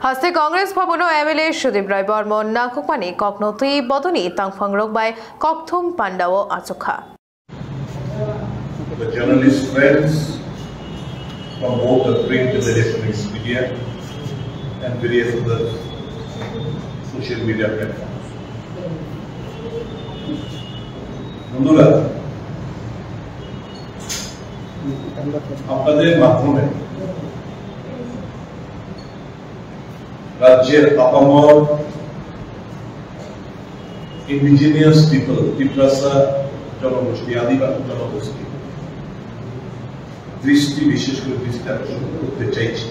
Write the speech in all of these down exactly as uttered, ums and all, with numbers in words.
Haste Congress Bhabono M L A Sudip Rai Barman nangkukmani kokno twi bodoni tangphangrok bai kokthum pandao achukha. The journalist friends from both the print and electronics media and various other social media platforms. বন্ধুরা, আপনাদের মাধ্যমে রাজ্যের আপামর indigenous people, Tiprasa জনগোষ্ঠী, আদিবাসী জনগোষ্ঠী দৃষ্টি বিশেষ করে দৃষ্টি আকর্ষণ করতে চাইছি।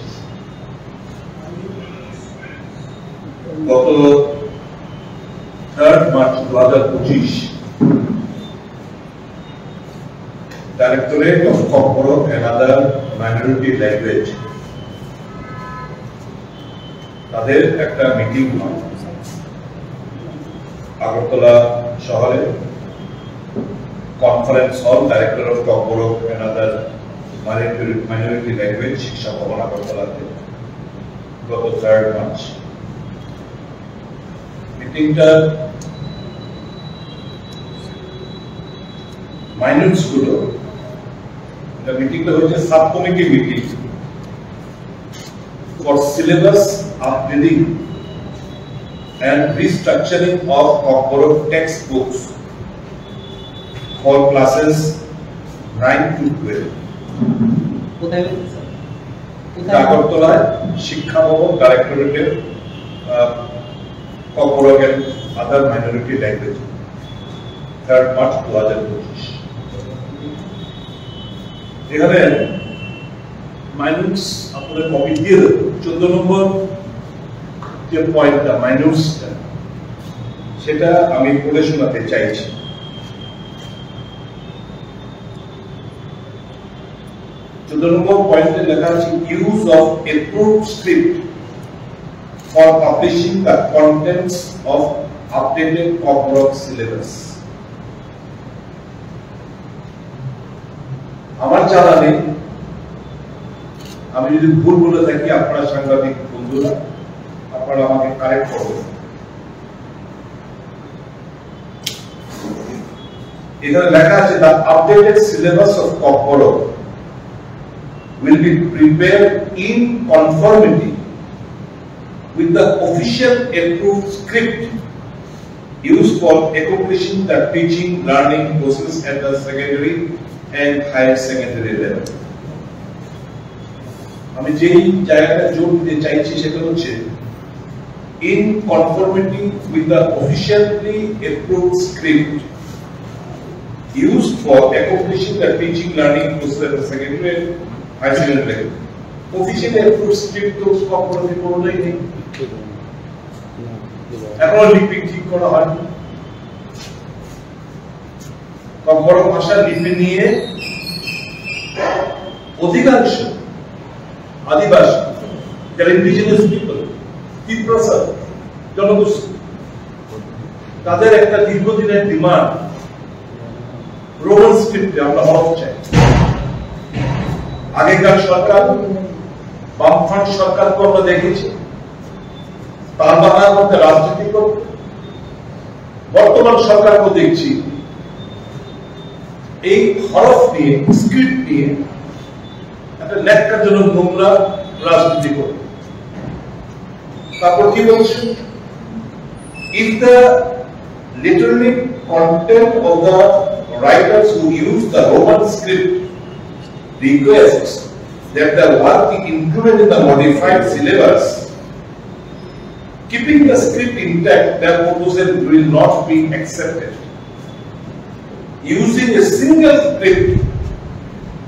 গত থার্ড মার্চ দু হাজার পঁচিশ Directorate of Kokborok and Other Minority Language, তাদের একটা মিটিং হয় আগরতলা শহরে। Conference hall, Directorate of Kokborok and Other Minority Language, শিক্ষা ভবন, আগরতলাতে গত থার্ড মার্চ। মিটিংটা মাইনর স্কুল, এটা মিটিংটা হয়েছে sub committee meeting for syllabus updating and restructuring of Kokborok textbooks for classes nine to twelve. কোথায় হয়েছে, স্যার? কোথায়? আগরতলায় শিক্ষা ভবন, ডাইরেক্টরেটের, আহ, Kokborok and Other Minority Language, third March দু হাজার পঁচিশ। এখানে মাইনর আপনাদের কপি দিয়ে দেবো। চোদ্দ নম্বর যে পয়েন্টটা, মাইনরটা, সেটা আমি পড়ে শোনাতে চাইছি। চোদ্দ নম্বর পয়েন্টে লেখা আছে, "Use of approved script for publishing the contents of updated Kokborok syllabus." আমার জানা নেই, আমি যদি ভুল বলে থাকি, আপনারা সাংবাদিক বন্ধুরা, আপনারা আমাকে কারেক্ট করবেন। এখানে লেখা আছে, "The updated syllabus of Kokborok will be prepared in conformity with the official approved script used for accomplishing the teaching learning process at the secondary and higher secondary level." আমি যেই জায়গাটা জোর দিতে চাইছি সেটা হচ্ছে, "In conformity with the officially approved script used for accomplishing the teaching learning process at the secondary and higher secondary level." Officially approve script তো কখনো কোনোটাই নেই, এখনো লিপি ঠিক করা হয়নি। ককবরক ভাষা লিপি নিয়ে অধিকাংশ আদিবাসী, যারা ইন্ডিজিনাস পিপল, তিপ্রাসা জনগোষ্ঠী, তাদের একটা দীর্ঘদিনের ডিমান্ড, রোমান স্ক্রিপ্টে আমরা হরফ চাই। আগেকার সরকার, বামফ্রন্ট সরকারকে আমরা দেখেছি, তার বাংলার মধ্যে রাজনীতি করতে। বর্তমান সরকারকেও দেখছি এই হরফ নিয়ে, স্ক্রিপ্ট নিয়ে একটা ন্যাক্কারজনক নোংরা রাজনীতি করে। তারপর কি বলছে? "If the literary content of the writers who use the Roman script requests that the work be included in the modified syllabus, keeping the script intact, their proposal will not be accepted. Using a single script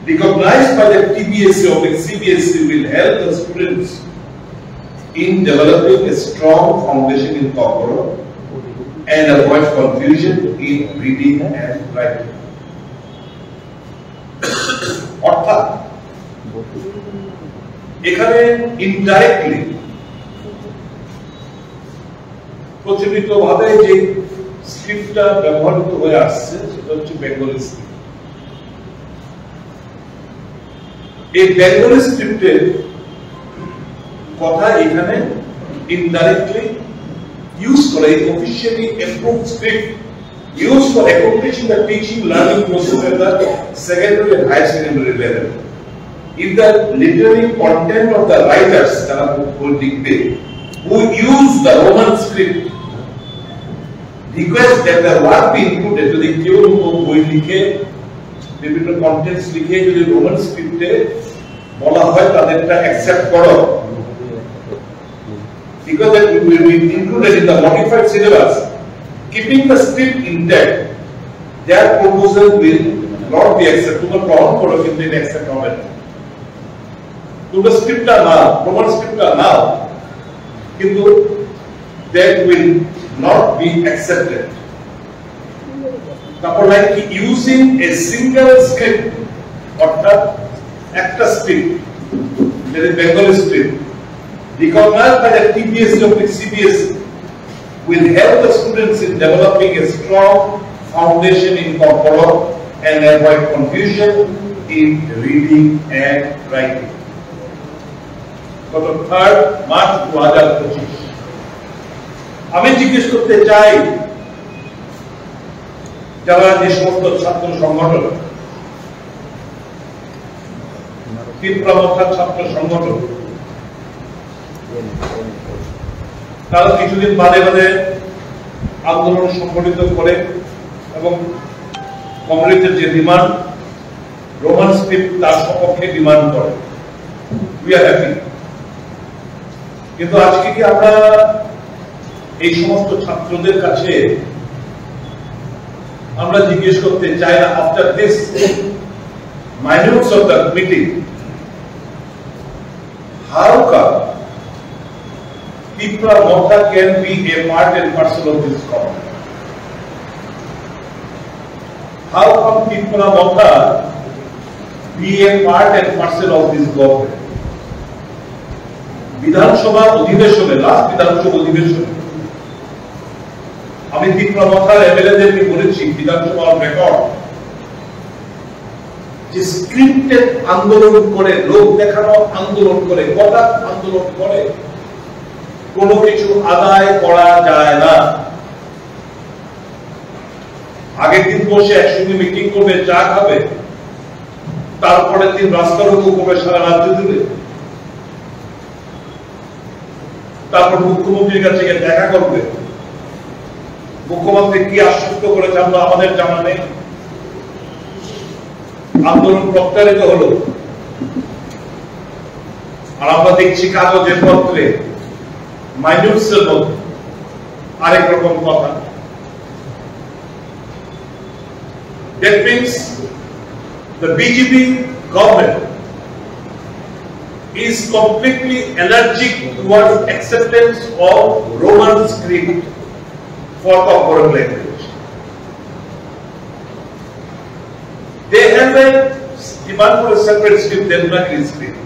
recognized by the T B S E or the C B S E will help the students in developing a strong foundation in Kokborok and avoid confusion in reading and writing." অর্থাৎ এখানে ইনডাইরেক্টলি, প্রচলিতভাবে যে স্ক্রিপ্টটা ব্যবহৃত হয়ে আসছে, সেটা হচ্ছে বেঙ্গলি স্ক্রিপ্ট। এই বেঙ্গলি স্ক্রিপ্টের কথা এখানে Indirectly use করে officially approved script used for accomplishing the teaching learning process at the secondary and higher secondary level. If the literary content of the writers, যারা বই লিখবে, who use the Roman script request that the work be included, যদি কেউ কোনো বই লিখে, বিভিন্ন কন্টেন্টস লিখে যদি রোমান স্ক্রিপ্টে বলা হয় তাদেরটা অ্যাকসেপ্ট করো, because that will be included in the modified syllabus, keeping the script intact, their proposal will not be accepted. তোমরা গ্রহণ করো কিন্তু এটা অ্যাকসেপ্ট হবে না। তোমরা স্ক্রিপ্টটা নাও, রোমান স্ক্রিপ্টটা নাও, কিন্তু that will not be accepted. তারপর লাইন কি, using a single script, অর্থাৎ একটা script, that is Bengali script, recognized by the T P S C of the C B S E, will help the students in developing a strong foundation in Kokborok and avoid confusion in reading and writing. গত third March দু হাজার পঁচিশ, আমি জিজ্ঞেস করতে চাই, যারা যে সমস্ত ছাত্র সংগঠন, তিপ্রা মথা ছাত্র সংগঠন, তারা কিছুদিন বাদে বাদে আন্দোলন সংগঠিত করে এবং কংগ্রেসের যে ডিমান্ড, রোমান স্ক্রিপ্ট তার সপক্ষে ডিমান্ড করে। We are happy. কিন্তু আজকে কি আমরা এই সমস্ত ছাত্রদের কাছে আমরা জিজ্ঞেস করতে চাই না, after this minutes of the meeting, how come Tipra Motha can be a part and parcel of this government? How come Tipra Motha be a part and parcel of this government? বিধানসভা অধিবেশনে, লাস্ট বিধানসভা অধিবেশনে আমি তিপ্রা মথার এমএলএ দেরকে বলেছি, বিধানসভার রেকর্ড, যে স্ক্রিপ্টেড আন্দোলন করে, লোক দেখানো আন্দোলন করে, গোটা আন্দোলন করে, কোনো কিছু আদায় করা যায় না। আগের দিন বসে একসঙ্গে মিটিং করবে, চা খাবে, তারপরের দিন রাস্তা রোকো করবে সারা রাজ্য জুড়ে। তারপর মুখ্যমন্ত্রীর কাছে গিয়ে দেখা করবে। মুখ্যমন্ত্রী কি আশ্বস্ত করেছে আমরা, আমাদের জানা নেই। আন্দোলন প্রত্যাহৃত হলো। আর আমরা দেখছি কাগজে পত্রে, মাইনুটসের মধ্যে আরেক রকম কথা। That means the B J P government is completely allergic towards acceptance of Roman script for Kokborok language. They have a demand for a separate script, Devanagari script.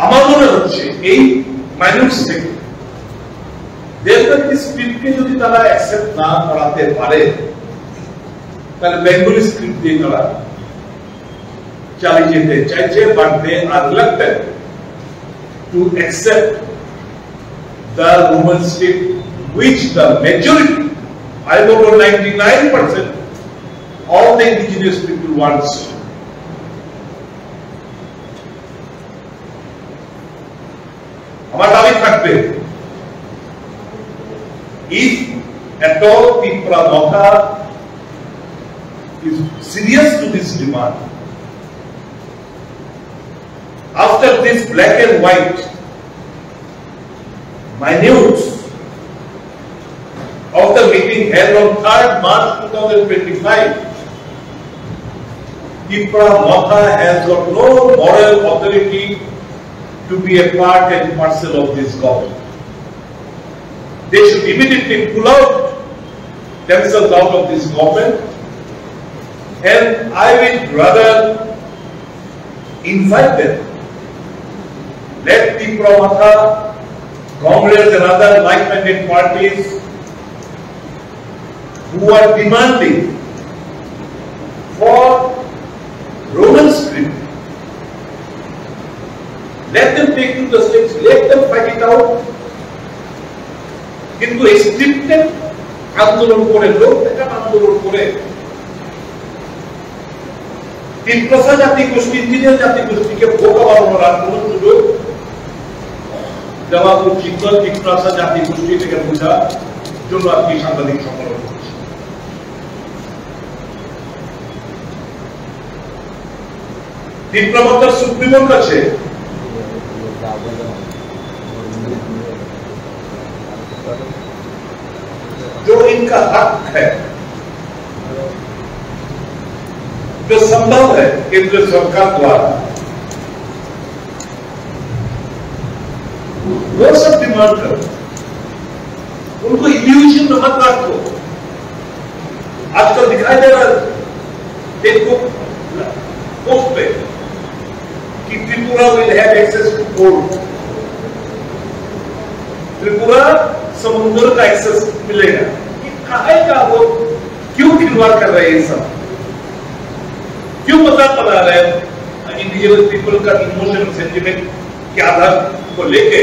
আমার মনে হচ্ছে এই মাইনুটস থেকে দেবনাগরী স্ক্রিপ্টকে যদি তারা অ্যাকসেপ্ট না করাতে পারে, তাহলে বেঙ্গলি স্ক্রিপ্ট দিয়ে তারা চালিয়ে যেতে চাইছে, but they are reluctant to accept the Roman script which the majority, I would say ninety-nine percent of the indigenous people wants. আমার দাবি থাকবে, if at all Tipra Motha is serious to this demand, after this black and white minutes of the meeting held on third March two thousand twenty-five, Tipra Motha has got no moral authority to be a part and parcel of this government. They should immediately pull out themselves out of this government, and I will rather invite them. Let Tipra Motha, Congress and other like-minded parties who are demanding for Roman script Let them take to the streets, let them fight it out. কিন্তু এই স্ক্রিপ্টেড আন্দোলন করে, লোক দেখানো আন্দোলন করে তিপ্রাসা জাতিগোষ্ঠী, তিপ্রাসা জাতিগোষ্ঠীকে বোকা বানানোর আর কোনো সুযোগ দেওয়া উচিত নয়। তিপ্রাসা জাতিগোষ্ঠী থেকে বোঝার জন্য আজকে এই সাংবাদিক সম্মেলন করছি। তিপ্রা মথার সুপ্রিমোর কাছে जो इनका हक है, जो संभव है केंद्र सरकार द्वारा, वो सब डिमांड करो। उनको इल्यूजन में मत रखो। आजकल दिखाई दे रहा है, देखो पोस्ट पे कि Tripura will have access to port, Tripura समुद्र का एक्सेस मिलेगा। ये काहे का वो क्यों खिलवाड़ कर रहे हैं ये सब? क्यों मजाक बना रहे हैं इंडिजिनस पीपल का इमोशनल सेंटिमेंट के आधार को लेके?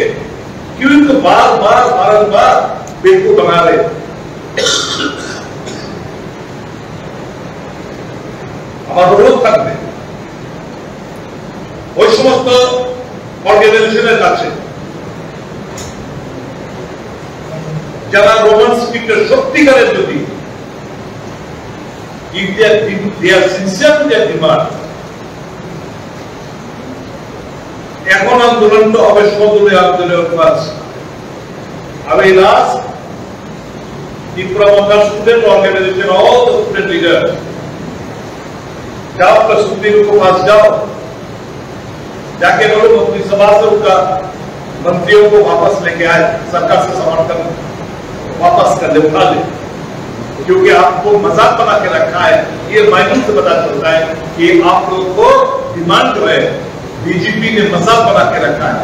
क्यों इनको बार बार बारंबार बेवकूफ बना रहे हैं? আমার অনুরোধ থাকবে ওই সমস্ত অর্গানাইজেশনের কাছে যারা রোমান স্পিকার সত্যিকারের যদি, if they are, they are sincere to their demand, এখন আন্দোলনটা হবে সদলীয় আন্দোলন ফার্স্ট। আমি last Tripura Motha student organisation, all the student leader, যাও প্রস্তুতি রূপ পাস যাও, जाके बोलो मंत्रिसभा से उनका मंत्रियों को वापस लेके आए, सरकार से समर्थन वापस कर ले, उठा ले, क्योंकि आपको मजाक बना के रखा है। ये मायनूस से पता चलता है कि आप लोगों को डिमांड जो है बीजेपी ने मजाक बना के रखा है।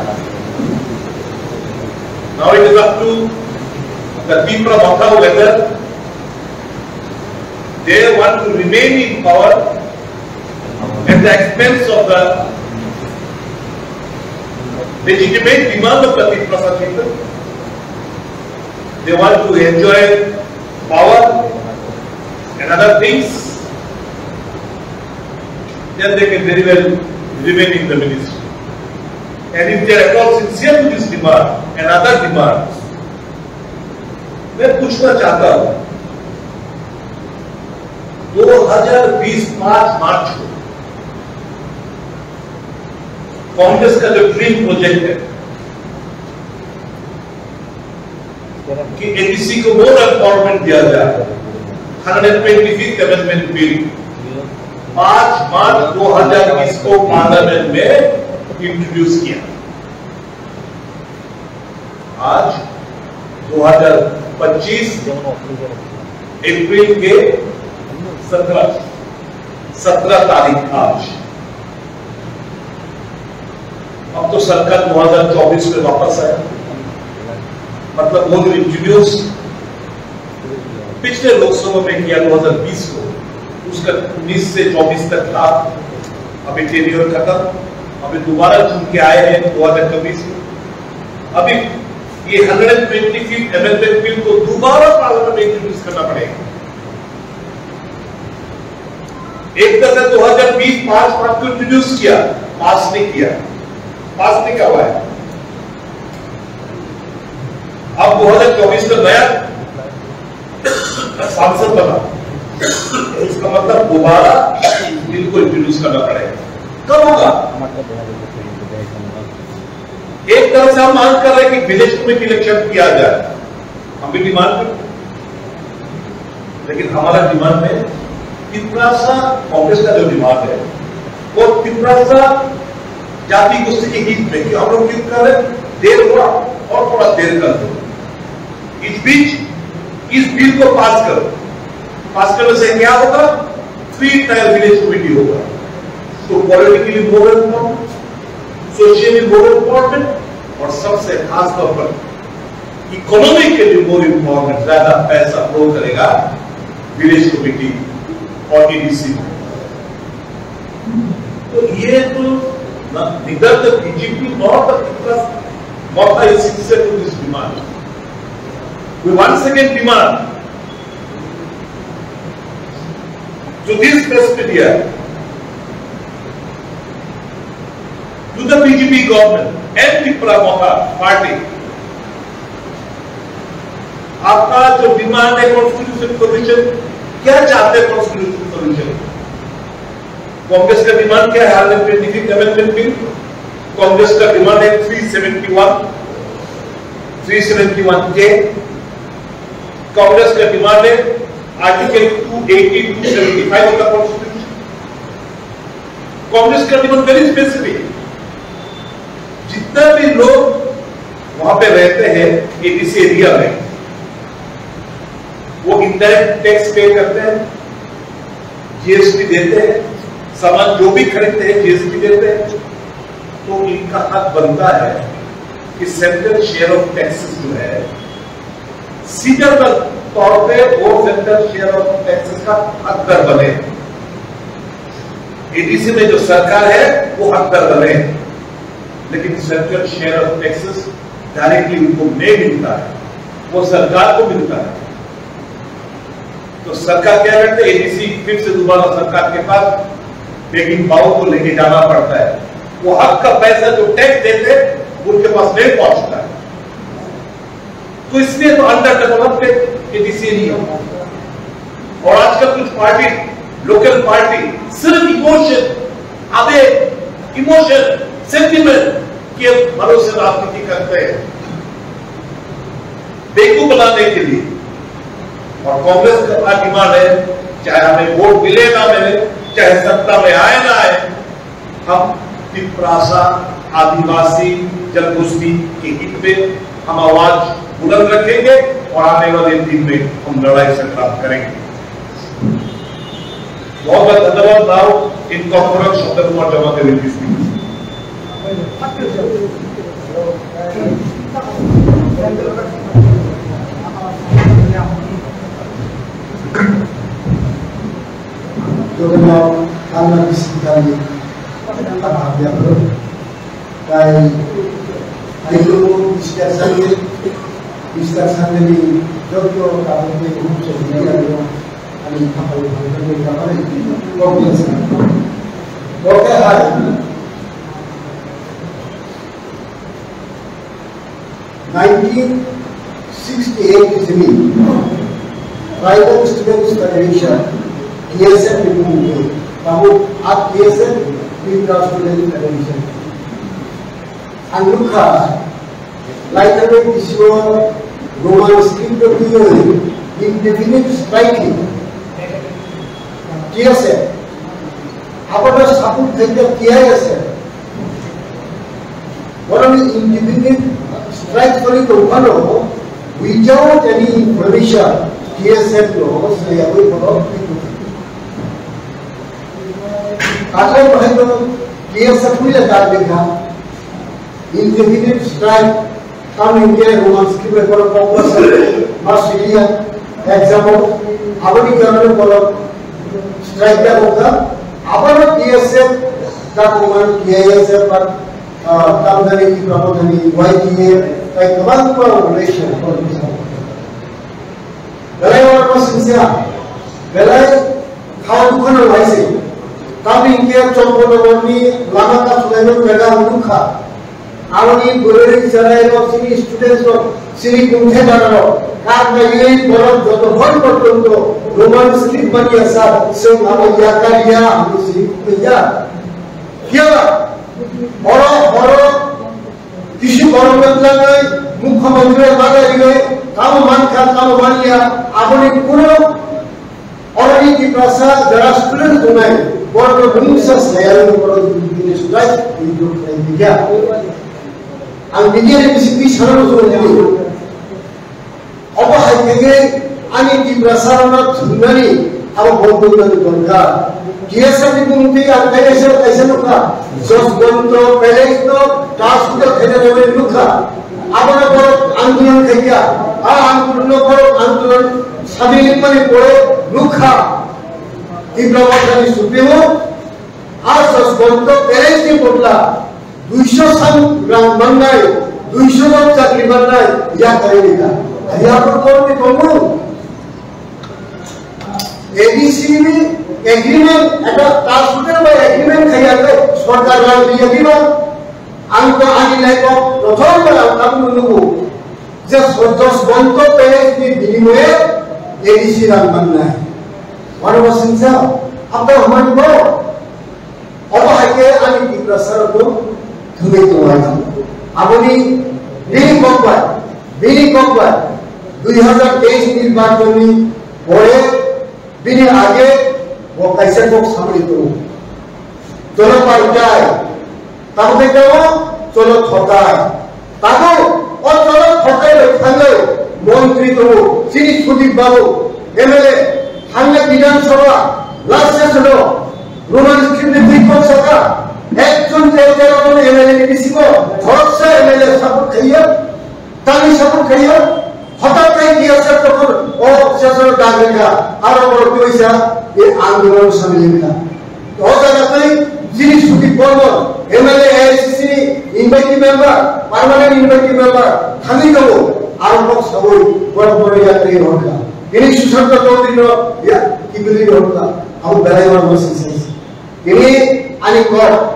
Now it is up to the Tipra Motha whether they want to remain in power at the expense of the legitimate demand of the Tiprasa people. They want to enjoy power and other things. Then they can very well remain in the ministry. And if they are at all sincere to this demand and other demands, मैं पूछना चाहता हूं, दो हज़ार बीस पाँच मार्च को कांग्रेस का जो ड्रीम प्रोजेक्ट है कि एडीसी को मोर एम्पावरमेंट दिया जाए, hundred twenty fifth amendment bill पाँच मार्च दो हज़ार बीस को पार्लियामेंट में इंट्रोड्यूस किया। आज दो हज़ार पच्चीस अप्रैल के सत्रह, सत्रह तारीख आज। अब तो सरकार दो हज़ार चौबीस में वापस आया, मतलब वो जो इंट्रोड्यूस पिछले लोकसभा में किया दो हज़ार बीस को, उसका उन्नीस से चौबीस तक था, अभी टेन्योर खत्म, अभी दोबारा चुन के आए हैं दो हज़ार चौबीस में। अभी ये hundred twenty fifth amendment bill को दोबारा पार्लियामेंट में इंट्रोड्यूस करना पड़ेगा। एक दफे दो हज़ार बीस पाँच मार्च को इंट्रोड्यूस किया, पास नहीं किया, पास नहीं करवाया। अब दो हज़ार चौबीस का नया सांसद बना, इसका मतलब दोबारा बिल को इंट्रोड्यूस करना पड़ेगा। कब होगा? एक तरफ से हम मांग कर रहे हैं कि विलेज कमेटी इलेक्शन किया जाए, हम भी डिमांड करते हैं, लेकिन हमारा डिमांड है तिप्रासा, कांग्रेस का जो डिमांड है वो तिप्रासा जाति गोष्ठी के हित में, कि हम लोग क्यों कर रहे हैं, देर हुआ और थोड़ा देर कर दो। इस बीच इस बिल को पास करो, पास करने से क्या होगा? फ्री ट्रायल विलेज कमेटी होगा, तो पॉलिटिकली मोर एम्पावरमेंट, सोशली मोर एम्पावरमेंट और सबसे खास तौर पर इकोनॉमिकली मोर एम्पावरमेंट, ज्यादा पैसा फ्लो करेगा विलेज कमेटी और एडीसी में। तो ये तो Neither the B J P nor the Tipra Motha is sincere to this demand. We once again demand to this press media, to the B J P government and Tipra Motha party, आपका जो डिमांड है constitution provision, क्या चाहते हैं constitution provision? Congress का demand क्या है? Hundred twenty fifth amendment bill, Congress का डिमांड है three seventy one, three seventy one के, कांग्रेस का डिमांड है article two eighty, two seventy five of the constitution. Congress का डिमांड वेरी स्पेसिफिक, जितना भी लोग वहां पे रहते हैं एडीसी एरिया में, वो इनडायरेक्ट टैक्स पे करते हैं, जीएसटी देते हैं, सामान जो भी खरीदते हैं जीएसटी देते हैं, तो इनका हक बनता है कि सेंट्रल शेयर ऑफ टैक्सेस जो है सीधा तौर पे वो सेंट्रल शेयर ऑफ टैक्सेस का हकदार बने। एडीसी में जो सरकार है वो हकदार बने, लेकिन central share of taxes directly उनको नहीं मिलता है, वो सरकार को मिलता है। तो सरकार क्या करते हैं? एडीसी फिर से दोबारा सरकार के पास बेगिंग बाउल को लेके जाना पड़ता है। वो हक का पैसा जो टैक्स देते हैं उनके पास नहीं पहुंचता है। तो इसलिए तो अंडर डेवलप्ड एडीसी एरिया। और आजकल कुछ पार्टी, लोकल पार्टी सिर्फ इमोशन, आवेग, इमोशन, सेंटिमेंट के भरोसे राजनीति करते हैं बेवकूफ बनाने के लिए। और कांग्रेस का डिमांड है, चाहे हमें वोट मिले ना मिले, चाहे सत्ता में आए ना आए, हम तिप्रासा आदिवासी जनगोष्ठी के हित में हम आवाज बुलंद रखेंगे और आने वाले दिन में हम लड़ाई संग्राम करेंगे। बहुत बहुत धन्यवाद। Now in conference शब्द कुमार जमाते will be speaking। Jogono Bangla Bisi Kali Kata Habya Bro, Tai Aiko Mister Sangye, Mister Sangye ni Joto Kabute Group Secretary Alo, Ani Kapai Bangla Bisi Kali Kok Biasa. Oke, hai. Nineteen sixty-eight ईस्वी Tribal Students Federation, T S F ni bumung tei tabuk a T S F ni Tribal Students Federation. Ang nukha, laithangni bisingo Roman script-o twiwi indefinite strike ni T S F. Abono support khaikha T I S F. Borokni independent strike choli tongphano, without any information, T S F no saiyawi borok twi tongkha. Kaisa bahai no T S F puila target kha. Indefinite strike, tamni hwnkhe Roman script bai borok kok bwsa ma siliya, example, aboni karone borok strike da wngkha, abono T S F da wngmani T I S F ba, ah, tamjani Tipra Mothani Y T F, tai kwbangma organization. Belai uanama singsa, belai khaui kheno lai se. Tamni hwnkhe Chomponogorni lama kasulaimani jaga ang nukha. Aboni bwrwi chwrairok, chini studentsrok, chini kungthai bararok kak naiwi borok joto hor porjonto Roman script manya sir, chwng abo yakar ya, hwnwi sini phunukya. Phiya ba, oro, oro, Kisi borok no twlangwi mukhyamantri bai ma kariwi tamo mankha, tamo manya, aboni kuno oroni Tiprasa jara student tongnai borok no mungsa sayarwi borok bini strike withdraw khlai ya. Ang media ni bisingtwi sana muchungo nini. Obo hai khe ani Tiprasa rokno thumnani abo bondh wngmani dorkar. T S F ni bumung twi ang kaisa kaisa nukha, Jaswantpur Palace no transfer khaina nangmani nukha. Abono borok andolon khaikha, a andolon no borok andolon samil wngmani pore nukha. Tipra Mothani Supremo a Jaswantpur Palace ni bodla Duiso san rang mannai, duiso jon chakri mannai, ya koi ni ka. Hari apa kor ni komu? A D C ni agreement, ekta ta suter bai agreement khaiya khe sorkar rang diya diba? Ang to ani life o prothom bar ang tabuk nugo je Josh Bonto Payas ni binimoye A D C rang mannai. Wano bo singsa, abda hamani bo. Obo hai khe ani Tiprasa rok no thwngwi tonglai thang. Aboni bini kok bai, bini kok bai dui hazar teis nirbachon ni pore bini age bo kaisa kok samani tongo. Cholo partai, tamo khe tamo cholo thotai. Tabuk o cholo thotai bai thangwi montri tongo, chini Sudip babu, M L A, thangna Bidhan Sabha, last session o Roman script ni twi kok saka, ekjon je tero jon M L A ni bisingo khoroksa M L A support khaiya, tangwi support khaiya, hothat khai T S F tokon o session o dagri kha, aro borok twi sa e andolon samil kha. O jaga twi chini Sudip Barman, M L A, A I C C ni invited member, permanent invited member, thangwi tongo, aro kok sawi, borok borok yatrwi hor kha. Ini Sushanta Chaudhary no, ya, kibili hor kha. Abo belai ma ma sing sing. Ini ani kok.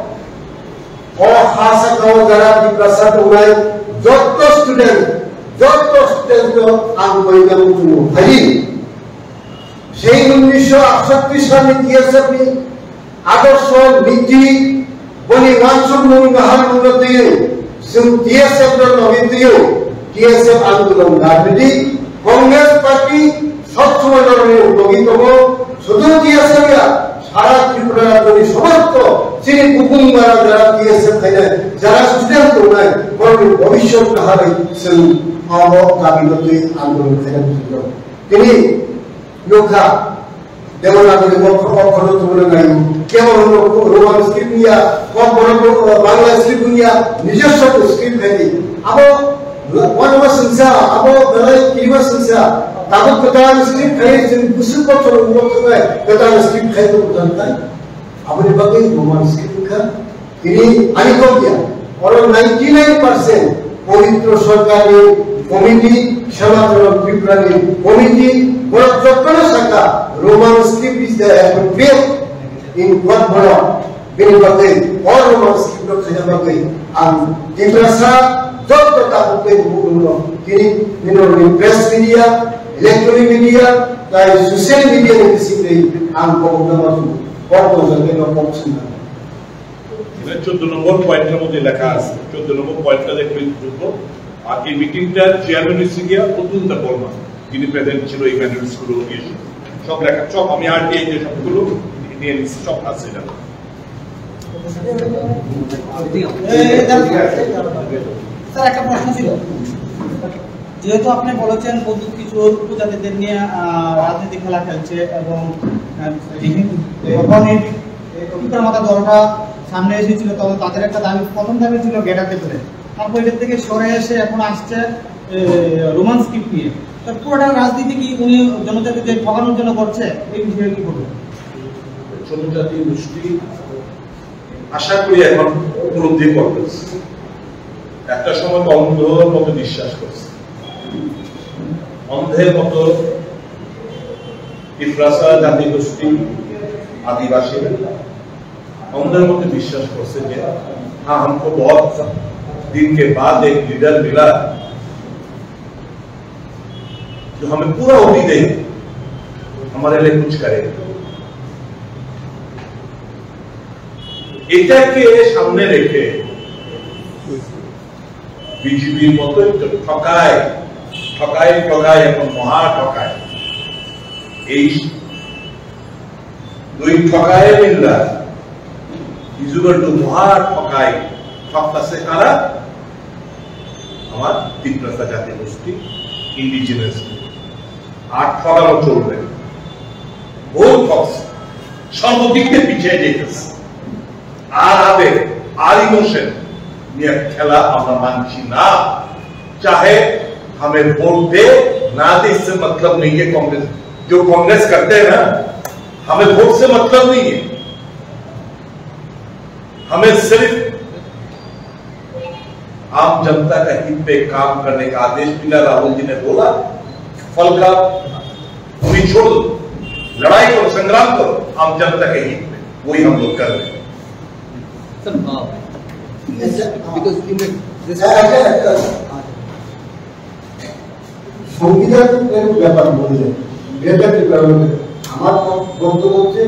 O ha saka o jara Tiprasa tongnai, jotto student, jotto student no ang koina muchungo. Hai. Sei unnisho atsatti salni T S F ni adorsho niti boni uansukmung naharmungno twiwi chwng T S F no logi twiwi T S F andolon narwdi. Congress party sob somoi norokni logi tongo. Sudu T S F ya, sara Tripura rajyoni somosto chini bukung bara jara T S F khainai, jara student tongnai, borokni bhobishyot naharwi chwng abo dabi no twi andolon khaina muchungo. Tini nukha, Devanagari okhor, okhor no tubuna naio. Kebo hwnwi Roman script wngya, kokborok no Bangla script wngya, nijoswo script hai di. Abo wano singsa, abo belai kiriba singsa. Tabuk kwtal script khai chwng busuk kotor ulo thangnai, kwtal script khai tong thangnai. Aboni bagwi Roman script wngkha. Tini ani kok ya, oro ninety nine percent Pawitro Sarkarni committee, Shamacharan Tripurani committee, borok jotono saka Roman script is the appropriate in court borok. Bini bagwi o Roman script no khaina bagwi ang Tiprasa joto tabuk tei bukukrokno tini bini press media, electronic media, tai social media ni bisingtwi ang kobokna mano. Kok tongjaknaino kok swngnai. Ekhane chuddo nombor point-er moddhe lekha ache, chuddo nombor point-ta ekটু খুলবো। আর এই মিটিংটার চেয়ারম্যান হচ্ছে গিয়া অতুল দেববর্মা, যিনি প্রেজেন্ট ছিল event school office, সব লেখা, সব আমি আরটিআই যে সবগুলো নিয়ে নিচ্ছি, সব আছে এখানে। স্যার, একটা প্রশ্ন ছিল, যেহেতু আপনি বলেছেন বৌদ্ধ কিছু উপজাতিদের নিয়ে, আহ, রাজনীতি খেলা খেলছে এবং, আহ, যখন এই, এই ত্রিপুরা মাতা দলটা সামনে এসেছিল, তখন তাদের একটা দাবি, প্রথম দাবি ছিল গ্রেটার ত্রিপুরা, তারপর এটা থেকে সরে এসে এখন আসছে, এ, রোমান স্ক্রিপ্ট নিয়ে। তো পুরোটা রাজনীতি কি উনি জনজাতিদের ঠকানোর জন্য করছে? এই বিষয়ে কি বলবেন? জনজাতি গোষ্ঠী আশা করি এখন উপলব্ধি করতেছে। একটা সময় তো অন্ধর মতো বিশ্বাস করছে, অন্ধের মতো তিপ্রাসা জাতিগোষ্ঠী, আদিবাসী অন্ধের মতো বিশ্বাস করছে যে, হ্যাঁ, हमको बहुत दिन के बाद एक लीडर मिला जो हमें पूरा उम्मीद है, हमारे लिए कुछ करेगा। এটাকে সামনে রেখে বিজেপির মতো একটা ঠকায়, ঠকায়, ঠকায় এবং মহা ঠকায়। এই দুই ঠকায় মিল্লা ইজ ইকুয়াল টু মহা ঠকায়, ঠকতাছে কারা? আমার তিপ্রাসা জাতিগোষ্ঠী, ইন্ডিজিনাস। আর ঠকানো চলবে না। ভুল ঠকছে, সর্বদিক দিয়ে পিছিয়ে যেতেছে। আর আবেগ, আর ইমোশন নিয়ে খেলা আমরা মানছি না। चाहे हमें वोट दे ना दे, इससे मतलब नहीं है। कांग्रेस, जो कांग्रेस करते हैं ना, हमें वोट से मतलब नहीं है। हमें सिर्फ आम जनता का हित पे काम करने का आदेश मिला, राहुल जी ने बोला, फल का निचोड़ दो, लड़ाई करो, संग्राम करो, आम जनता के हित में, वही हम लोग कर रहे हैं। Sir, uh, because in the, this সংবিধানের ব্যাপার বললেন, গ্রেটার ত্রিপুরা। আমার বক্তব্য হচ্ছে,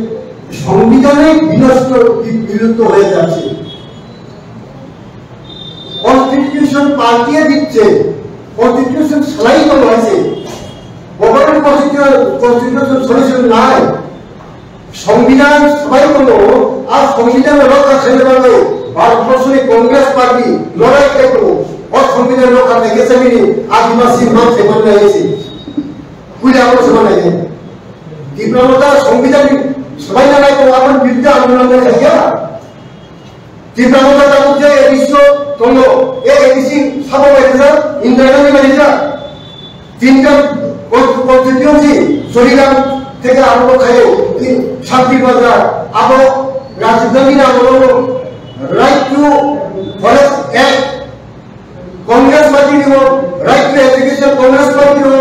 সংবিধানে বিনষ্ট, বি-, বিলুপ্ত হয়ে যাচ্ছে। কনস্টিটিউশন পাল্টিয়ে দিচ্ছে, কনস্টিটিউশন সেলাই করা হয়েছে, গভর্নমেন্ট কনস্টিটিউশন, কনস্টিটিউশন সলিউশন নাই। সংবিধান সবাই করলো, আর সংবিধান রক্ষা করতে পারবে ভারতবর্ষের কংগ্রেস পার্টি লড়াই করলো, ও সংবিধান রক্ষা থেকে সেমিনি আদিবাসী মাঝে মাঝে এসে বুঝে আমরা সবাই লাগে। ত্রিপুরা সংবিধান সবাই লড়াই করলো, আমার বিরুদ্ধে আন্দোলন করে গিয়া ত্রিপুরা মধ্যে তাদের যে এবিসি তন্ত্র, এ এবিসি সাবো বাইজা, ইন্দ্রাণী বাইজা, তিনটা কনস্টিটিউয়েন্সি, জরিগ্রাম থেকে আরম্ভ করে তিন, শান্তিবাজার, আবো রাজীব গান্ধী আন্দোলন, right to forest act, Congress party নিব, right to education Congress party নিব,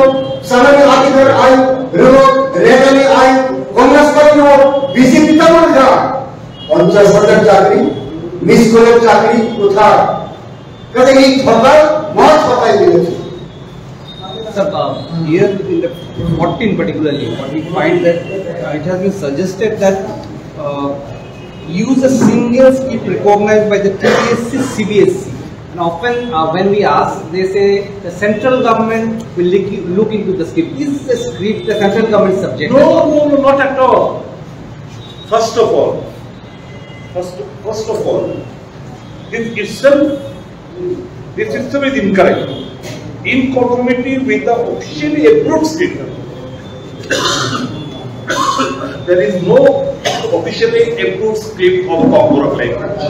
সামাজিক অধিকার আইন নিব, রেগানি আইন কংগ্রেস পার্টি নিব, বিজেপি তেমন যা পঞ্চাশ হাজার চাকরি, মিস কলের চাকরি কোথায়? কাজে এই সরকার মহা সরকার মিলেছে। Sir, uh, here in the fourteen particularly, what we find that, uh, it has been suggested that, uh, use a single script recognized by the T P S C, C B S E. And often, uh, when we ask, they say the central government will look, look into the script. Is the script the central government subject? No, no, no, not at all. First of all, first, first of all, this itself, this itself is incorrect. In conformity with the officially approved script, there is no officially approved script of Kokborok language.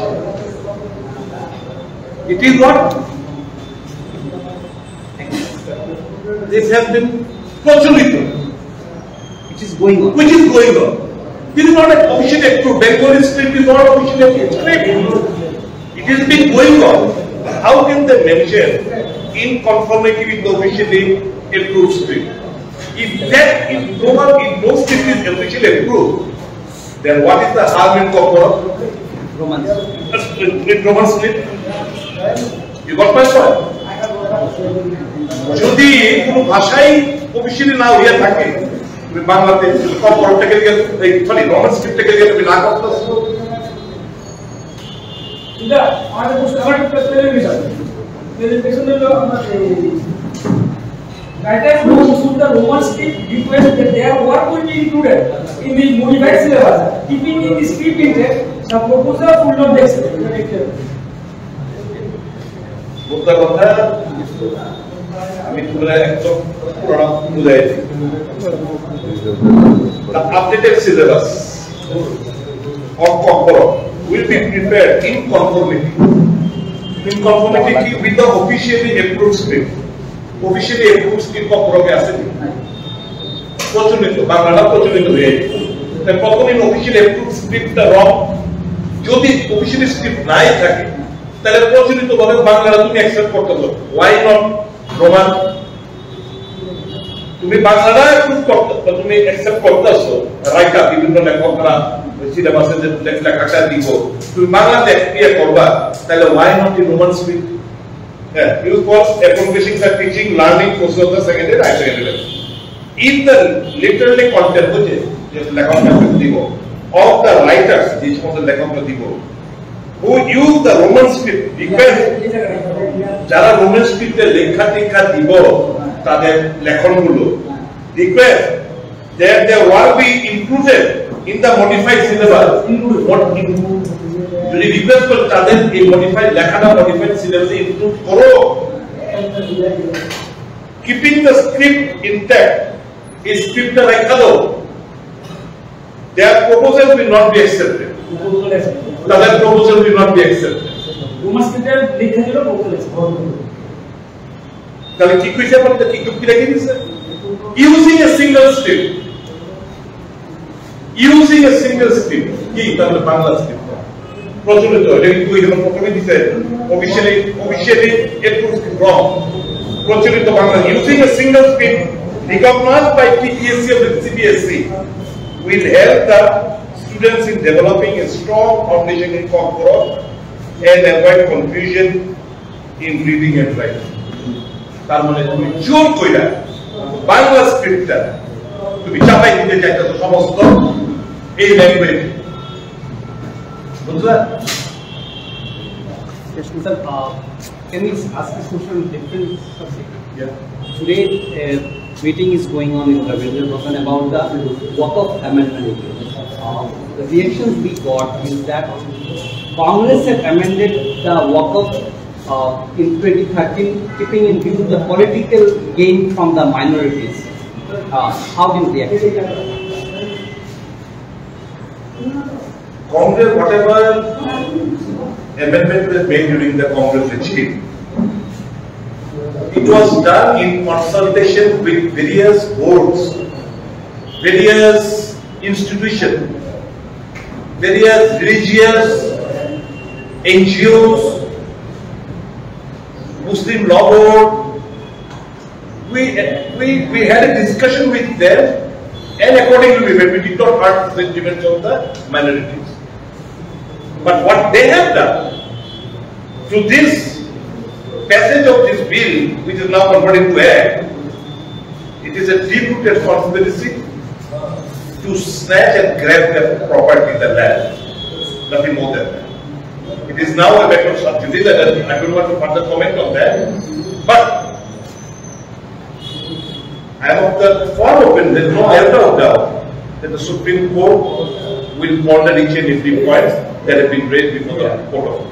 It is what? This has been প্রচলিত, which is going on. Which is going on. This is not an officially approved. Bengali script is not officially approved script. It has been going on. How can they mention in conformity with the officially approved script? If that, if no one, if no script is officially approved, then what is the harm in Kokborok? Roman. That's in, in Roman script. You got my point? যদি কোনো ভাষাই অফিসিয়ালি না হইয়া থাকে, তুমি বাংলাতে কম পড়তে গেলে, এই, সরি, রোমান স্ক্রিপ্টে গেলে তুমি না করতে। এটা আমাদের প্রশ্ন, আমার একটা স্পেলিং মিস আছে। স্পেলিং মিস হলো আমরা এই writers who use the Roman script request that their work will be included in the modified syllabus, keeping in the script intact, the proposal will not be accepted. মোদ্দা কথা, আমি তোমরা একদম পুরানো বুঝাই দিই। The updated syllabus of Kokborok will be prepared in conformity, in conformity with the officially approved script. Officially approved script Kokborok এ আছে নি? প্রচলিত, বাংলাটা প্রচলিত হয়ে গেছে। তাই কতদিন অফিসিয়ালি অ্যাপ্রুভ স্ক্রিপ্টটা রং, যদি অফিসিয়ালি স্ক্রিপ্ট নাই থাকে, তাহলে প্রচলিতভাবে বাংলাটা তুমি অ্যাকসেপ্ট করতে পারো। Why not Roman? তুমি বাংলাটা অ্যাপ্রুভ করতে, তুমি অ্যাকসেপ্ট করতেছো, রাইটার, বিভিন্ন লেখকরা সিলেবাসে যে লে-, লেখাটা দিব, তুমি বাংলাতে ইয়ে করবা, তাহলে why not in Roman script? হ্যাঁ, use for accomplishing the teaching, learning process of the secondary, higher secondary level. If the literally content, বুঝে, যে লেখকরা দিব, of the writers, যে সমস্ত লেখকরা দিব, who use the Roman script, request, যারা রোমান স্ক্রিপ্টে লেখা টেখা দিব, তাদের লেখনগুলো, request that they were be included in the modified syllabus. Mod-, যদি রিকোয়েস্ট করে, তাদের এই মডিফাইড লেখাটা মডিফাইড সিলেবাসে ইনক্লুড করো। Keeping the script intact, এই স্ক্রিপ্টটা রেখে দাও। Their proposal will not be accepted. Proposal accept. তাদের proposal will not be accepted. Roman স্ক্রিপ্টে লেখা ছিল প্রপোজাল অ্যাকসেপ্ট। তাহলে কি কইছে আপনাদের কি যুক্তি রেখে দিছে? Using a single script, using a single script, কি তাহলে বাংলা স্ক্রিপ্ট? প্রচলিত, এটা কিন্তু ওই যখন প্রথমে দিছে, officially, officially approve from প্রচলিত Bangla, using a single script recognized by T P S C of the C B S E will help the students in developing a strong foundation in Kokborok and avoid confusion in reading and writing. তার মানে তুমি জোর কইরা বাংলা স্ক্রিপ্টটা তুমি চাপাই দিতে চাইতেছো সমস্ত এই ল্যাঙ্গুয়েজ, বুঝলা? Yes, sir. Uh, can we ask this question in different subject? Yeah. Today, uh, meeting is going on in Ravindra Bhavan about the Waqf amendment. Uh, the reactions we got is that Congress had amended the Waqf uh, in twenty thirteen, keeping in view the political gain from the minorities. Uh, how do you react? Congress, whatever amendment was made during the Congress regime, it was done in consultation with various boards, various institutions, various religious N G Os, Muslim Law Board. We, we, we had a discussion with them, and accordingly we made. We did not hurt the sentiments of the minorities. But what they have done to this passage of this bill, which is now converted into act, it is a deep-rooted conspiracy to snatch and grab the property, the land, nothing more than that. It is now a matter of sub judice, and I don't want to further comment on that. But I am of the firm opinion, there is no iota of doubt that the Supreme Court will ponder each and every point that have been raised before the Court of Law.